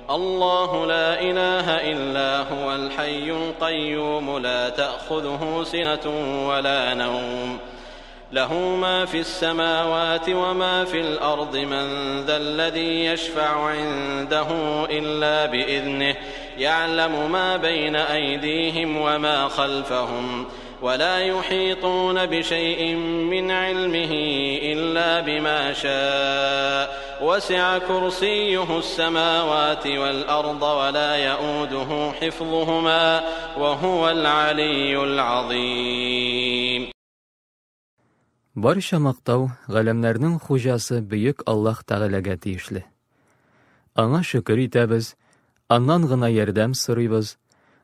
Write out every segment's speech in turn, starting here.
الله لا إله إلا هو الحي القيوم لا تأخذه سنة ولا نوم له ما في السماوات وما في الأرض من ذا الذي يشفع عنده إلا بإذنه يعلم ما بين أيديهم وما خلفهم ولا يحيطون بشيء من علمه إلا بما شاء وسع كرسيه السماوات والأرض ولا يؤوده حفظهما وهو العلي العظيم. Барча мактау галәмнәрнең хуҗасы бөек Аллаһ Тәгаләгә тиешле. Аңа шөкер итәбез, аннан гына ярдәм сорыйбыз,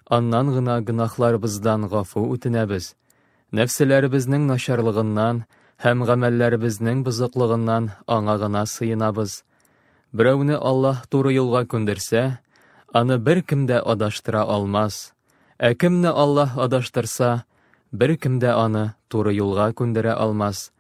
аннан гына гөнаһларыбыздан гафу үтенәбез, нәфселәребезнең начарлыгыннан һәм гамәлләребезнең бозыклыгыннан аңа гына сыенабыз. Берәүне Аллаһ туры юлга күндерсә, аны беркем дә адаштыра алмас. Ә кемне Аллаһ адаштырса, беркем дә аны туры юлга күндерә алмас.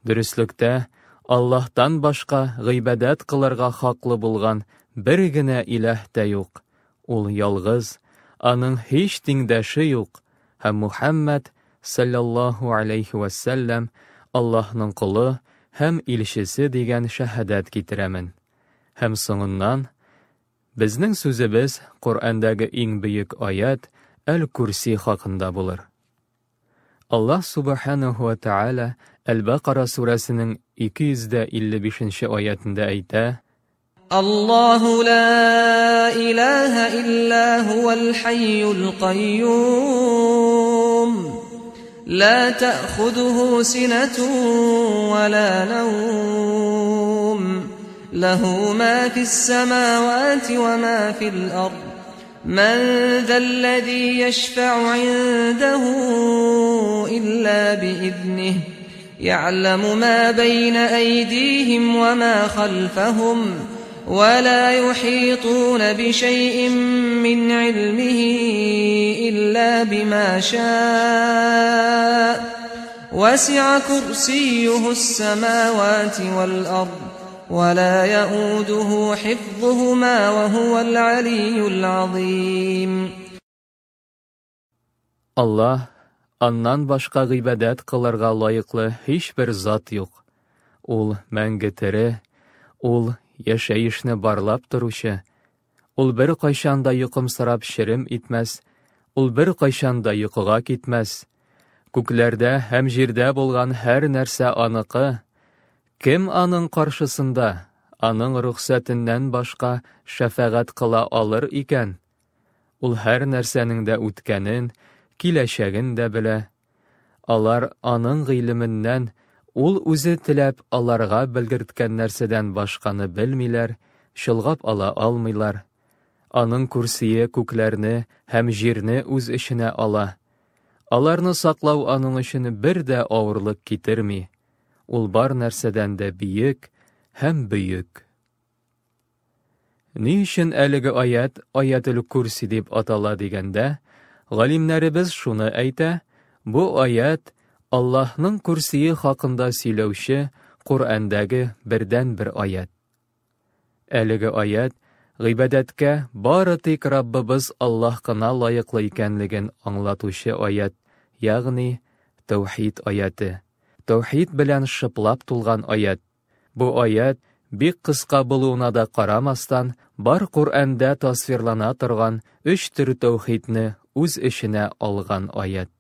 Дөреслектә, Аллаһтан башка гыйбадәт кылырга хаклы булган бер генә иләһ тә юк. Ул ялгыз, аның һич тиңдәше юк һәм Мухәммәд саллаллаһу алейхи вә сәлләм Аллаһның колы һәм илчесе дигән шәһадәт китерәмен. Һәм соңыннан безнең сүзебез Коръәндәге иң бөек аять Әл-Курси хакында булыр. Аллаһ субханаһу ва тааля Әл-Бакара сүрәсенең 255 нче аятендә әйтә: Аллаһу ла илаһа илля һуал хайюл кайюм ла та'худуху синатун ва ла наум лаху ма фис самавати ва ма фил ард من ذا الذي يشفع عنده إلا بإذنه يعلم ما بين أيديهم وما خلفهم ولا يحيطون بشيء من علمه إلا بما شاء وسع كرسيه السماوات والأرض ولا يؤوده حفظهما وهو العلي العظيم. Аллаһ, аннан башка гыйбадәт кылырга лаеклы һичбер зат юк. Ул мәңге тере, ул яшәешне барлап торучы, ул беркайчан да йокымсырап черем итмәс, ул беркайчан да йокыга китмәс. Күкләрдә һәм җирдә булган һәр нәрсә аныкы. Кем аның каршысында, аның рөхсәтеннән башка шәфәгать кыла алыр икән? Ул һәр нәрсәнең дә үткәнен, киләчәген дә белә. Алар аның гыйлеменнән, ул үзе теләп аларга белгерткән нәрсәдән башканы белмиләр, чолгап ала алмыйлар. Аның күрсие күкләрне һәм җирне үз эченә ала. Аларны саклау аның өчен бер дә авырлык китерми. Ул бар нәрсәдән дә биек һәм бөек. Ни өчен әлеге аят Аятел Курси дип атала дигәндә, галимнәребез шуны әйтә, бу аят Аллаһның күрсие хакында сөйләүче Коръәндәге бердәнбер аят. Әлеге аят гыйбадәткә бары тик Раббыбыз Аллаһ кына лаеклы икәнлеген аңлатучы аят, ягъни тәүхид аяте. Тәүхид белән шыплап тулган аят. Бу аят бик кыска булуына да карамастан, бар Коръәндә тасвирлана торган өч төр тәүхидне үз эченә алган аят.